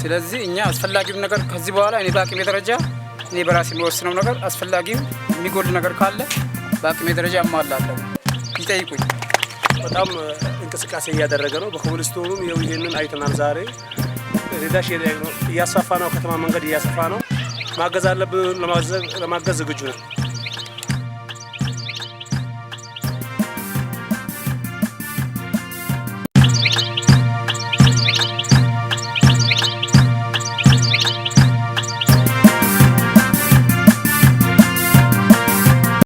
ስለዚህ እኛ አስፈላጊው ነገር ከዚህ በኋላ እኔ በአቅሜ ደረጃ፣ እኔ በራሴ የሚወስነው ነገር፣ አስፈላጊው የሚጎል ነገር ካለ በአቅሜ ደረጃ አሟላለሁ። ይጠይቁኝ። በጣም እንቅስቃሴ እያደረገ ነው። በኮብልስቶኑም ይኸው ይሄንን አይተናል። ዛሬ ዳሽ እያስፋፋ ነው። ከተማ መንገድ እያሰፋ ነው። ማገዝ አለብን። ለማገዝ ዝግጁ ነን።